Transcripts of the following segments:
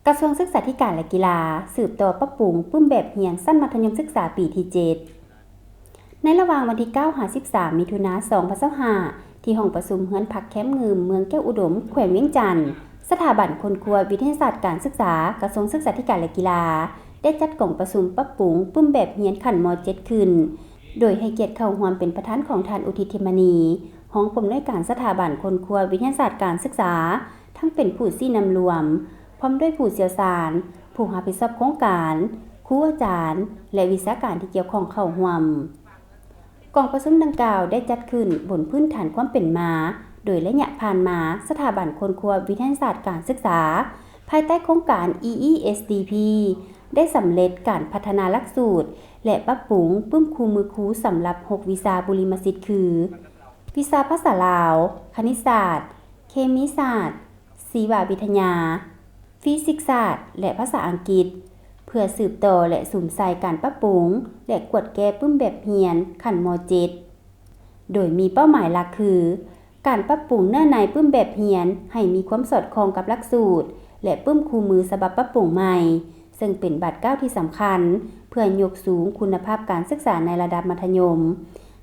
ກະຊວງສຶກສາທິການ ແລະ ກິລາ ສືບຕໍ່ປັບປຸງປຶ້ມແບບຮຽນຊັ້ນມັດທະຍົມສຶກສາປີທີເຈັດ. ໃນລະຫວ່າງວັນທີເກົ້າຫາສິບສາມ ມິຖຸນາ ສອງພັນຊາວຫ້າ ທີ່ຫ້ອງປະຊຸມເຮືອນພັກແຄມງື່ມ ເມືອງແກ້ວອຸດົມ ແຂວງວຽງຈັນ, ສະຖາບັນຄົ້ນຄວ້າວິທະຍາສາດການສຶກສາ ກະຊວງສຶກສາທິການ ແລະ ກິລາ ໄດ້ຈັດກອງປະຊຸມປັບປຸງປຶ້ມແບບຮຽນຂັ້ນ ມ.ເຈັດ ຂຶ້ນ, ໂດຍໃຫ້ກຽດເຂົ້າຮ່ວມເປັນປະທານຂອງທ່ານ ອຸທິດ ທິມມະນີ, ຮອງຜູ້ອຳນວຍການສະຖາບັນຄົ້ນຄວ້າວິທະຍາສາດການສຶກສາ, ທັງເປັນຜູ້ຊີ້ນຳລວມ, ພ້ອມດ້ວຍຜູ້ຊ່ຽວຊານ, ຜູ້ຮັບຜິດຊອບໂຄງການ, ຄູອາຈານ ແລະ ວິຊາການທີ່ກ່ຽວຂ້ອງເຂົ້າຮ່ວມ. ກອງປະຊຸມດັ່ງກ່າວໄດ້ຈັດຂຶ້ນບົນພື້ນຖານຄວາມເປັນມາ, ໂດຍໄລຍະຜ່ານມາ, ສະຖາບັນຄົ້ນຄວ້າວິທະຍາສາດການສຶກສາ ພາຍໃຕ້ໂຄງການ EESDP ໄດ້ສຳເລັດການພັດທະນາຫຼັກສູດ ແລະ ປັບປຸງປຶ້ມຄູ່ມືຄູສຳລັບຫົກວິຊາບຸລິມະສິດຄື ວິຊາພາສາລາວ, ຄະນິດສາດ, ເຄມີສາດ, ຊີວະວິທະຍາ, ຟີຊິກສາດ ແລະ ພາສາອັງກິດ ເພື່ອສືບຕໍ່ ແລະ ສຸມໃສ່ການປັບປຸງ ແລະ ກວດແກ້ປຶ້ມແບບຮຽນຂັ້ນ ມ.ເຈັດ ໂດຍມີເປົ້າໝາຍຫຼັກຄື ການປັບປຸງເນື້ອໃນປຶ້ມແບບຮຽນໃຫ້ມີຄວາມສອດຄ່ອງກັບຫຼັກສູດ ແລະ ປຶ້ມຄູ່ມືສະບັບປັບປຸງໃໝ່, ເຊິ່ງເປັນບາດກ້າວທີ່ສຳຄັນ ເພື່ອຍົກສູງຄຸນນະພາບການສຶກສາໃນລະດັບມັດທະຍົມ,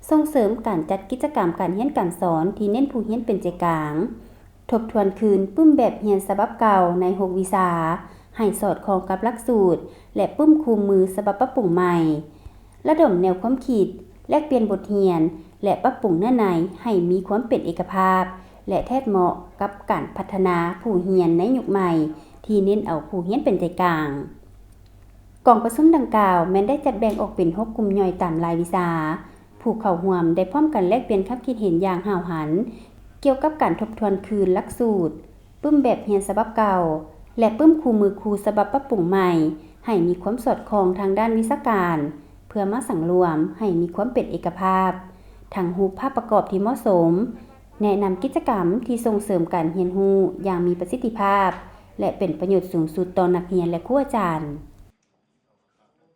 ສົ່ງເສີມການຈັດກິດຈະກຳການຮຽນການສອນທີ່ເນັ້ນຜູ້ຮຽນເປັນໃຈກາງ, ທົບທວນຄືນປຶ້ມແບບຮຽນສະບັບເກົ່າໃນຫົກວິຊາ ໃຫ້ສອດຄ່ອງກັບຫຼັກສູດ ແລະ ປຶ້ມຄູ່ມືສະບັບປັບປຸງໃໝ່, ລະດົມແນວຄວາມຄິດ, ແລກປ່ຽນບົດຮຽນ ແລະ ປັບປຸງເນື້ອໃນໃຫ້ມີຄວາມເປັນເອກະພາບ ແລະ ແທດເໝາະກັບການພັດທະນາຜູ້ຮຽນໃນຍຸກໃໝ່ ທີ່ເນັ້ນເອົາຜູ້ຮຽນເປັນໃຈກາງ. ກອງປະຊຸມດັ່ງກ່າວແມ່ນໄດ້ຈັດແບ່ງອອກເປັນຫົກກຸ່ມຍ່ອຍຕາມລາຍວິຊາ. ຜູ້ເຂົ້າຮ່ວມໄດ້ພ້ອມກັນແລກປ່ຽນຄຳຄິດເຫັນຢ່າງຫ້າວຫັນ ກ່ຽວກັບການທົບທວນຄືນຫຼັກສູດ, ປຶ້ມແບບຮຽນສະບັບເກົ່າ ແລະ ປຶ້ມຄູ່ມືຄູສະບັບປັບປຸງໃໝ່ ໃຫ້ມີຄວາມສອດຄ່ອງທາງດ້ານວິຊາການ, ເພື່ອມາສັງລວມໃຫ້ມີຄວາມເປັນເອກະພາບ, ທັງຮູບພາບປະກອບທີ່ເໝາະສົມ, ແນະນຳກິດຈະກຳທີ່ສົ່ງເສີມການຮຽນຮູ້ຢ່າງມີປະສິດທິພາບ ແລະ ເປັນປະໂຫຍດສູງສຸດຕໍ່ນັກຮຽນ ແລະ ຄູອາຈານ.